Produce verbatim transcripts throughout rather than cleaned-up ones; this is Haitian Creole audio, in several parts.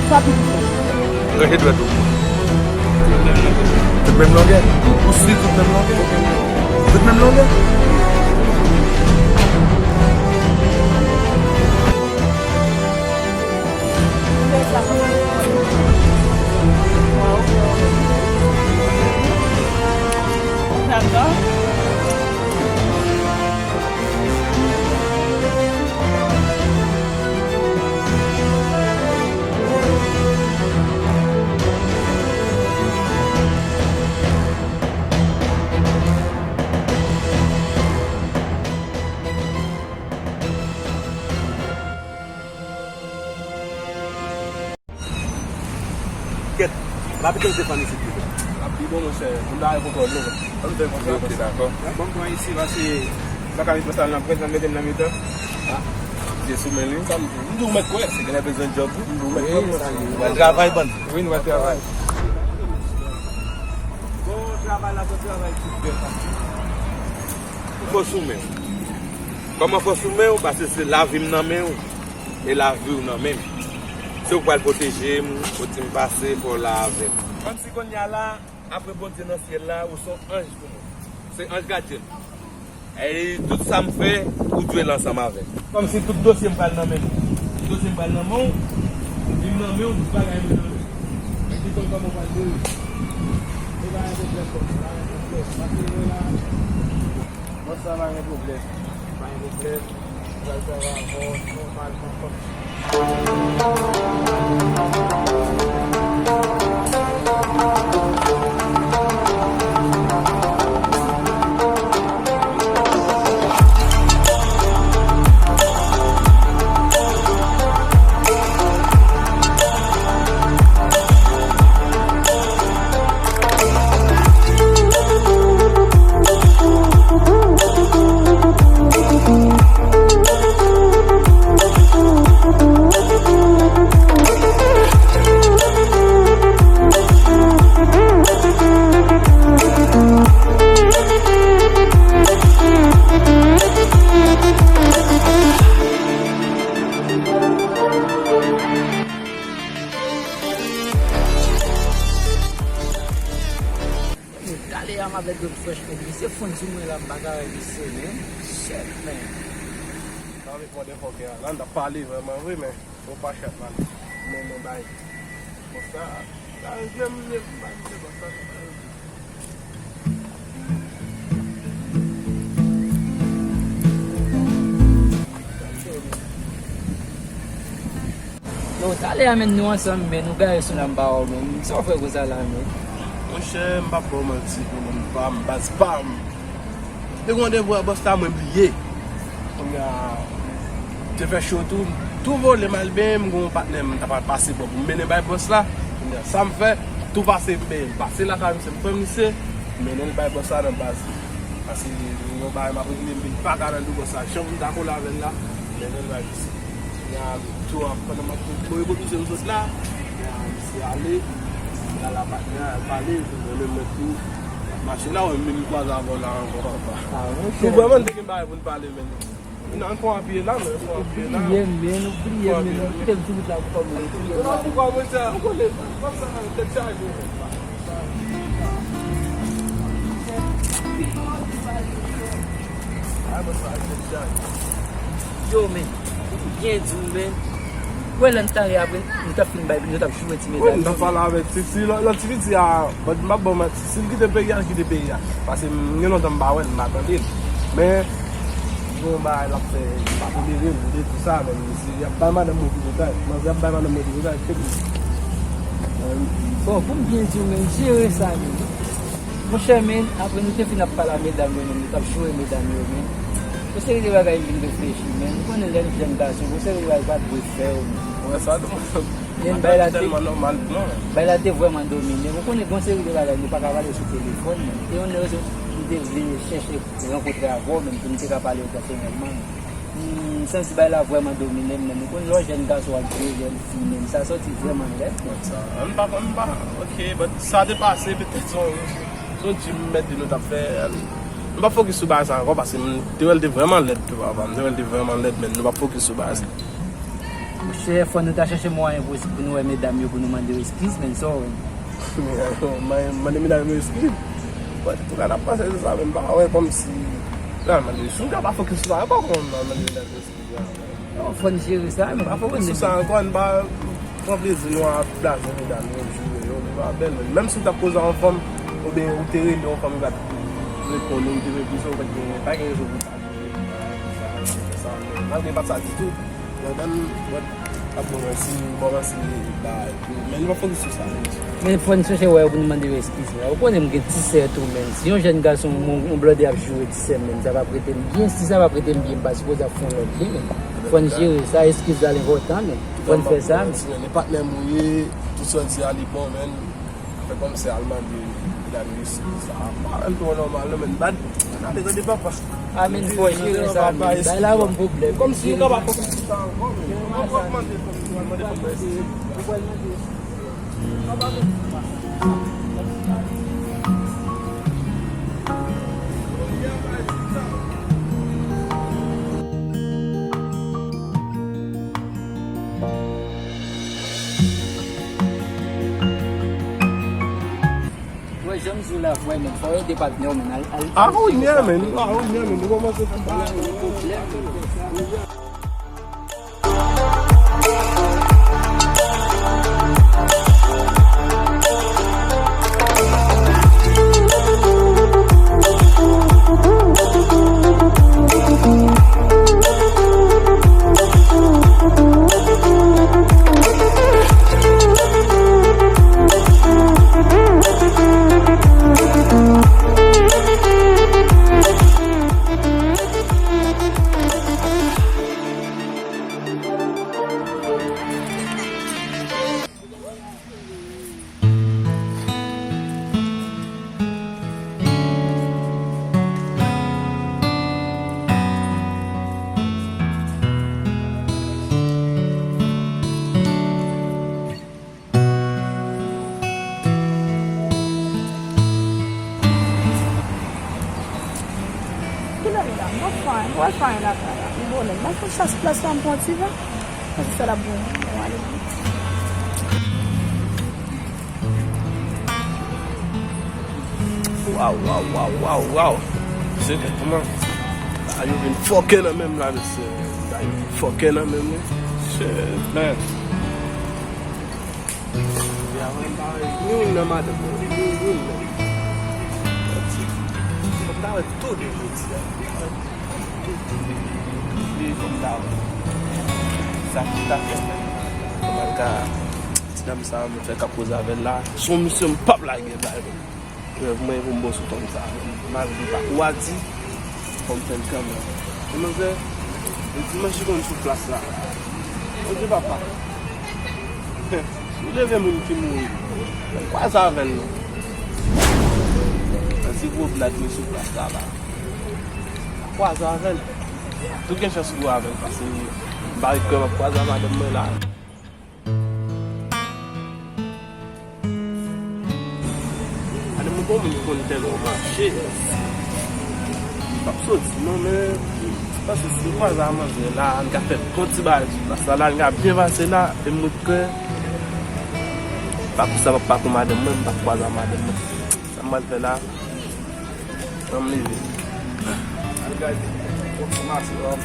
Sa pi piti. Ranje dwèt ou. Tout menm longè. Ou si tout menm longè? Tout menm longè. Kèt, pa pito l defann isit pito. L ap pi bon, monchè. Moun ta rekonprann nou. Ann fè konsa. Ok, dakò. Bon, pran isi, pase nan kay pòstal nan, prèt nan mete m nan mitan. Ah, je sou men li. Sa m di. M di w mèt kwè. Se genlè bezwen djòb, wi. M di w mèt kwè, monchè. Mwen travay, bann. Wi, nou va travay. Bon, travay la, bon travay, ti frè. Fò sou men w. Kòman fò sou men w? Paske se lavi m nan men w. E lavi w nan men m. Se ou k pral pwoteje m, ou di m pase, fò w la avè m. Kòmsi kounye a la, apre Bondye nan syèl la, ou se yon anj pou mwen. Se anj gadyen m. E tout sa m fè, ou dwe l ansanm avè m. Kòmsi tout dosye m pral nan men nou. Tout dosye m pral nan men w, li nan men w, tout bagay m nan men w. Mwen ki konn kòman w pral jere. Se pa yon pwoblèm, bòs, se pa yon pwoblèm. Pase mwen la. Bòs la pa gen pwoblèm. Pa gen pwoblèm. Pral travay avè w nòmalman kòm Talè a m avèk Don Fresh, men li se fon sou mwen la, m pa ka wè misye, men. Shit, man. Sa vle fè de fòkè a. La, n t ap pale vrèman vre, men yon pa chat la. Men, men, bay. Konsa, la, jwenn m, men, bay, misye konsa. Yo, talè a, men, nou ansanm, men, nou gaye sou la, m pa wè w, men. Sa w fè konsa la, men? Monchè, m p ap ba w manti, granmoun pa m, baz pa m. Te gen randevou ak bòs la, mwen bliye. Kounye a, te fè cho tou, tou vole m al benyen, m gen yon patnè m ta pral pase bò pou m mennen bay bòs la. Kounye a, sa m fè, tou pase m benyen, m pase lakay misye, m pran misye, m mennen l bay bòs la nan baz li. Paske yon bagay m ap regle, m vin pa ka nan do bòs la. Jan pou m ta kole avè l la, m mennen l bay misye. Kounye a, tou ap, pandan m ap voye kote misye m sot la, kounye a, misye ale, l al ak patnè a, al pale, mwen menm mwen tou, machin la, mwen menm kwaze avè w la ankò, papa. Ah, monchè. Nou vrèman te gen bagay pou n pale, men. Nan, ann fè yon apiye la, men, ann fè yon apiye la. Ou bliye m, men, ou bliye m, men, ou kite m sou wout la pou kòm ou bliye m. Non, poukwa, monchè, ou konnen, bòs sa, tèt chaje. Ay, bòs sa, tèt chaje. Yo, men, byen di w, men. Wè, lè n t ale apre, nou t ap fin bay, nou t ap joure ti medam. Wi, m t ap pale avèk Titi, lòt, lòt ti piti a, m ap ba w manti, si l kite peyi a, l kite peyi a. Paske m gen lontan m pa wè l, m pa tande l. Men, gen yon bagay l ap fè, m pa tolere l, de tou sa, men misye, y ap bay madanm mwen pi votay. Manzè ap bay madanm mwen pi votay, fèk li. Bon, pou m byen di w, men, jere sa, men. Monchè, men, apre nou te fin ap pale a medam yo, men, nou t ap joure medam yo, men. Yon seri de bagay m vin reflechi, men. Ou konnen lè n jèn gason, yon seri de bagay pa dwe fè w, men. Wè sa tou. Men bagay la te, tèlman nòmal, non. Bagay la te vrèman domine. Ou konnen, gen yon seri de bagay nou pa ka pale sou telefòn, men. E youn nan rezon m te vle chèche rankontre avè w, men, pou nou te ka pale yo pèsonèlman, men. M santi bagay la vrèman domine m, men. Ou konn lè w jèn gason ak de jèn fi, men, sa soti vrèman lèd, men. Sa, m pa konn, m pa, ok, but sa te pase, petèt se yon, se yon djim m mèt di nou t ap fè. M p ap fokis sou bagay sa ankò, paske m te wè l te vrèman lèd tou, papa. M te wè l te vrèman lèd, men nou p ap fokis sou bagay sa. Monchè, fò nou ta chèche mwayen pou, pou nou wè medam yo, pou nou mande yo eskiz, men sa w wè. Mande medam yo eskiz. Bon, tout ka n ap panse se sa, men m pa wè kòmsi pral mande yo. Si nou ta pa fokis sou sa ankò, kòman n pral mande medam yo eskiz la? Non, fò n jere sa, men pa fokis sou sa ankò, n pa pran plezi nou ap blaze medam yo, joure yo, li pa bèl, men menm si w t ap koze a yon fanm, oubyen ou te rele yon fanm, li pa t reponn ou, ou te repouse, ou pa t gen, pa gen rezon pou sa. Malgre pa t sa ditou, Jordan, bon, ap bon, si m kòmanse ba, men li pa fokis sou sa. Men fò n chèche wè yo pou nou mande yo eskiz la. Ou konnen m gen ti sè tou, men si yon jèn gason, yon, yon blòdè ap joure ti sè m, men sa p ap rete m byen. Si sa p ap rete m byen, m pa sipoze ap fè yon lòt byen, men fò n jere sa, eskiz la l enpòtan, men fò n fè sa, men. Men patnè m ou ye, tout sa w di a li bon, men. Fè kòmsi al mande medam yo eskiz sa. Pa wè l twò nòmal non, men bad. Ann ale, tande papa. Amen, fò jere sa, men. Bay la ban m pwoblèm. Kòmsi nou ka pa fokis sou sa ankò, men. Ou pral mande kòmsi ou al mande fanm nan eskiz. Ou pral mande. Wè, jan m di w la, vrèman, fò w ede patnè w, men, al, al, al jere sa. A, ou nye, men, a, ou nye, men, nou kòmanse fè bagay. Kilè nou la? Mwen fine, mwen fine lakay la. Li bonnen. Mwen fè chas plas la, m pran ti ven. Mwen se sèl ap bon. Mwen ale. Waw, waw, waw, waw, waw. Se kòman? Bagay yo vin fòkè nan men m la, mesye. Bagay yo vin fòkè nan men m, wi. Shit, man. Ni youn nan madanm mwen, ni youn nan. Fòk ta wè tou de jodi a. Tou de jodi a. Sa ki ta fè. Kòman l ka, ti dam sa, mwen fè k ap koze avè l la. Se yon misye m p ap lage bay mwen. Rèv mwen pou m bon sou fanm sa. Malgre pa ou a di, fò m fè l kanmenm. Manzè, e dimanch li konn sou plas la. Bondye papa. Si w leve moun ki mouri, pa kwaze avè l non. Nan ti gwo blad li sou plas la la. Pa kwaze avè l. Tou gen chans ou avè l, paske m pa ret kwè m ap kwaze a madanm mwen la. Madanm mwen pa yon moun ki konn tèlman mache. Li p ap soti non, men se paske si m kwaze a manzè la, n ka fè bon ti bagay sou plas la, la n ka byen pase la, e m ret kwè. Pa pou sa, pa pou madanm mwen, m p ap kwaze a madanm mwen. Sa m pral fè la, ann m leve. Al gade, fòk sa mache la.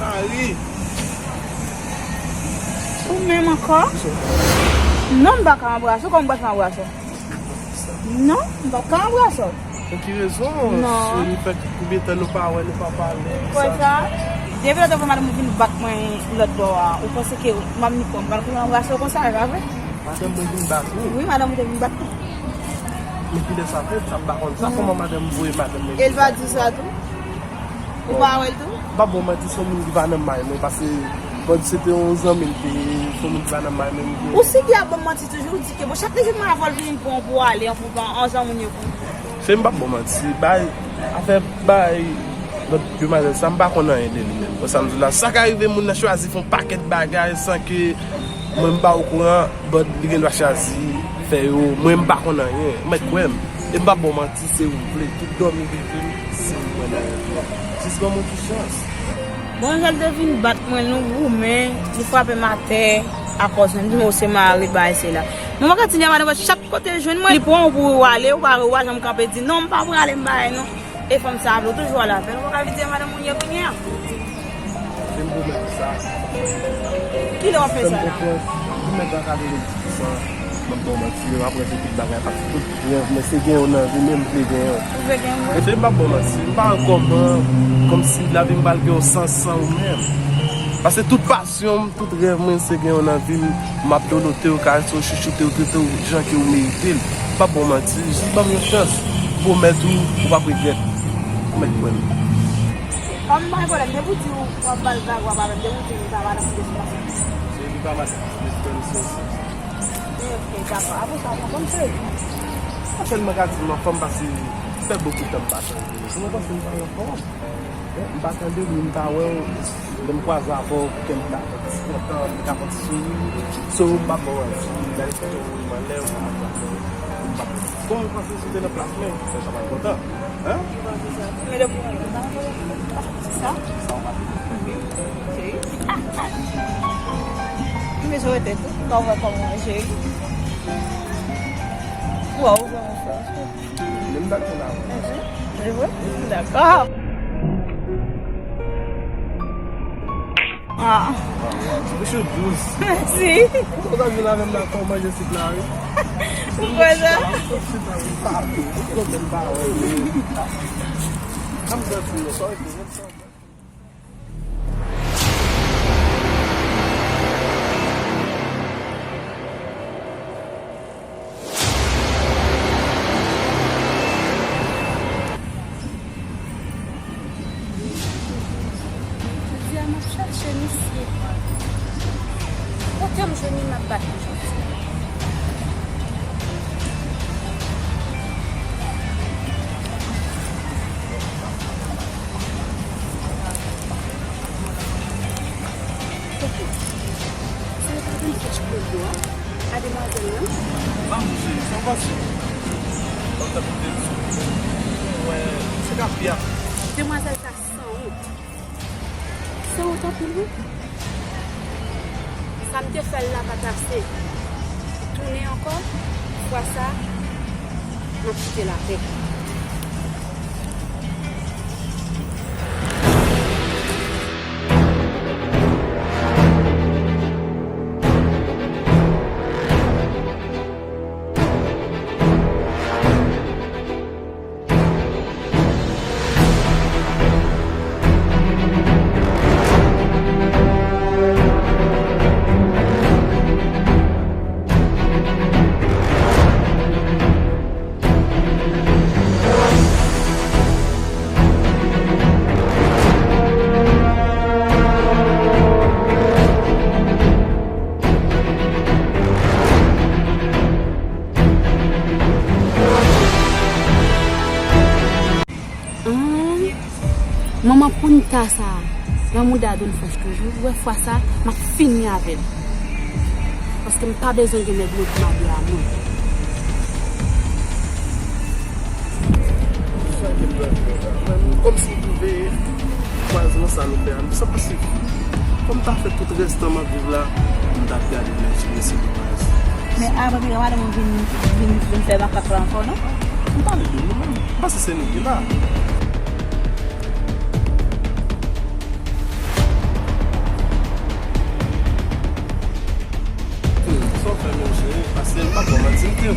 Mari. Ou menm ankò? Non, m pa ka anbrase w. Kòman m pral fè anbrase w? Non, m pa ka anbrase w. Pou ki rezon? Non. Si nou fè konbyen tan nou pa wè, nou pa pale, sa. Depi lòt fwa madanm ou vin bat mwen lòt bò a, ou panse ke m ap ni pran, m pral kouri anbrase w konsa, e pa vre? Madanm mwen vin bat ou? Wi, madanm ou te vin bat mwen. Men kilè sa fèt, sa m pa konn sa, kòman madanm voye madanm mwen vin bat ou? E l pa di sa tou? Ou pa wè l tou? M pa ba w manti, se yon moun ki pa nan may mwen, paske Bòd se te yon zanmi l te ye, se yon moun ki pa nan may mwen. Ou si ki ap ban m manti toujou, ou di ke bon, chak lejounen avè l vini pou, pou ale, pou, pou anjan moun yo pou. Cheri, m p ap ba w manti, bay, afè bay lòt demwazèl sa, m pa konn anyen de li menm. Bon, sa m di w la, sa ka rive moun nan chwazi fè yon pakèt bagay san ke mwen m pa okouran, Bòd li gen dwa chwazi fè yo, mwen m pa konn anyen, ou mèt kwè m. E m p ap ba w manti, se ou vle, tout dòmi rive m, se ou mwen nan rèv mwen. Jis ban m yon ti chans. Bon, jan l te vin bat mwen, nou goumen, li frape m atè, akòz mwen, m di, "Bon, se mari, bagay, se la." Mwen pa ka di li a madanm, chak kote l jwenn mwen, li pran w pou ou ale, ou pa, ou pa janm kanpe di, "Non, m pa prale, m pa ale, non." E fanm sa vle w toujou al avè l, ou pa ka vin di madanm ou ye kounye a. Se m pwomèt ou sa. Kilè w ap fè sa la? Fè m konprann, ou mèt ankadre m. San, m ap ba w manti, m ap rete tout bagay, paske tout rèv mwen se gen w nan vi m, m vle gen w. Ou vle gen mwen? Mesye, m p ap ba w manti, m pa wè kòman, kòmsi lavi m pral gen yon sans san ou menm. Paske tout pasyon m, tout rèv mwen se gen w nan vi m, m ap dodote w, karese w, chouchoute w, trete w jan ke w merite l. M p ap ba w manti, jis ban m yon chans, m pwomèt ou, ou p ap regrèt. Ou mèt kwè m. Kòm m pa gen pwoblèm, depi w di w ap ba l vag, w ap ba l, depi w di li pa madanm ki te sou pase. Se li pa madanm ki te sou pase. Ok, dakò. Apre sa, w konprann, cheri? Sa sèlman ka di m anfòm paske fè bokou tan m pa tande w. Ou konprann, m pa anfòm. M pa tande w, m pa wè w. Lè m kwaze avè w, kè m ta fè ti kontan, m ta fè ti souri. So, m pa ba w manti, gade foto m anlè, m pa t ap fè, m pa t ap fè. Bon, m panse si w te nan plas mwen, sa pa t kontan. Hein? Men depi w pa fè sa. Sa w pa fè. Cheri. M bezwen wè tèt ou. Kòman, kòman, cheri? Waw, ou vrèman fò. Menm dat la. Mhm. Dakò. Ah. Bouch ou dous. Mèsi. Ou ta vin avè m la fè w manje sik la, wi. Ou kwè sa? Sik la, wi, pa vle. Ou pwoblèm pa wè, wi. Sa m santi yo, sa w ete menm sa. Jodi a, m ap chache misye. Kote m jwenn li, m ap bat li jodi a. Ok. Se yo pa vin fè ti koyo a, a demwazèl lan? Ban m di, sa w panse? Ban m tande w. Wè, se ka pya. Demwazèl sa sanwont. Sanwont anpil, wi. Sa m te fè l la pa t ase. Tounen ankò, fwa sa, m ap kite l avè l. Ahn, manman pounta sa a, nan mouda Don Fresh toujou, ou wè fwa sa, m ap fini avè l. Paske m pa bezwen gen nèg mwen pou m ale a mwen. Sa ke m pral fè la? Mwen menm, kòmsi m twouve kwazman sa nou fè a, sa pa sifri. Fò m ta fè tout rès tan m ap viv la, m t ap gade nèg sou mesye de baz. Men apre, piga madanm ou vin, vin, vin fè makak la ankò, non? M pale de nou menm. M panse se nou ki la.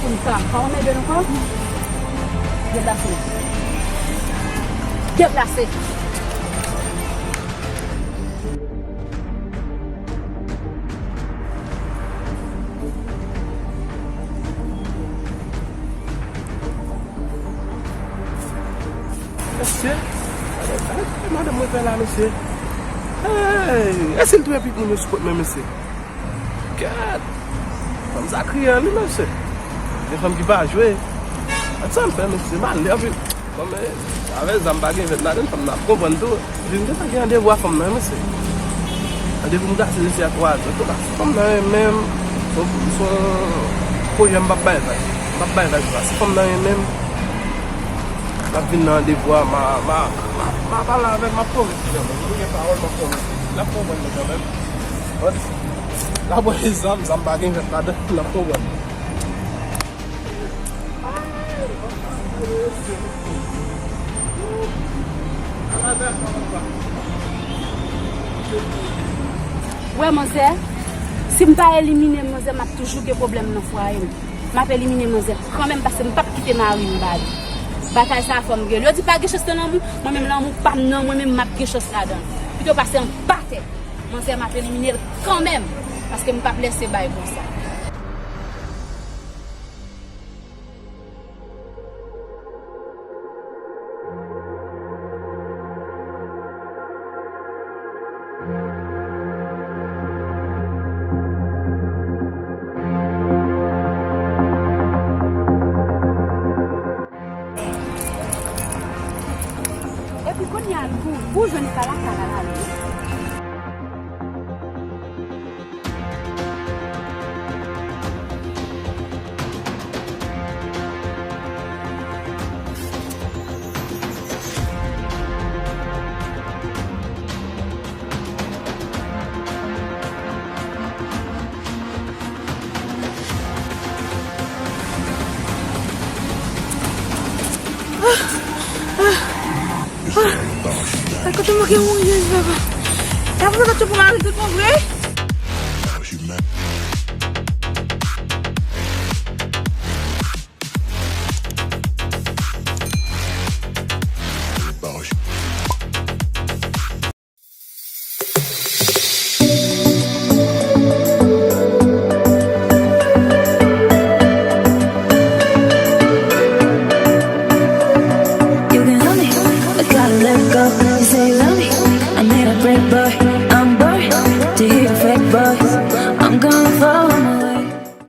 Pou m ta pa anmède l ankò. Deplase. Deplase. Mesye, gade, gade madanm mwen fè la, mesye. Hey, èske l touye pitit moun yo sou kont mwen, mesye? Gad! Fanm sa kriyan li, mesye. Gen fanm ki pa jwe. Gad sa m fè, mesye. Malè anpil. Bon, men, avè zam pa gen vèt ladann, fanm nan ap konprann tou. Epi m gentan gen randevou a fanm nan, wi, mesye. Randevou m gate, mesye, a twa zè. Antouka, si fanm nan renmen m, se yon, se yon pwojè m p ap bay vag. M p ap bay vag la. Si fanm nan renmen m, m ap vin nan randevou a, m a, m a, m a, m a pale avè l, m ap pwomèt li kanmenm. Mwen gen pawòl, m ap pwomèt li. L ap konprann mwen kanmenm. Bon, l ap wè zam, zam pa gen vèt ladann, l ap konprann. Wè, manzè, si m pa elimine manzè, m ap toujou gen pwoblèm nan fwaye m. M ap elimine manzè kanmenm, paske m p ap kite mari m ba li. Batay sa a fò m gen l. Yo di pa gen chans nan lanmou, mwen menm lanmou pa m nan, mwen menm m ap gen chans ladan l. Pito pase anba tè. Manzè, m ap elimine l kanmenm, paske m p ap lese bay konsa. Epi kounye a, pou, pou jwenn sa la, sa la, la. Ay, kote mwen gen mouri, Jezi, papa. Sa pou fè tout pou mari tout mwen vre?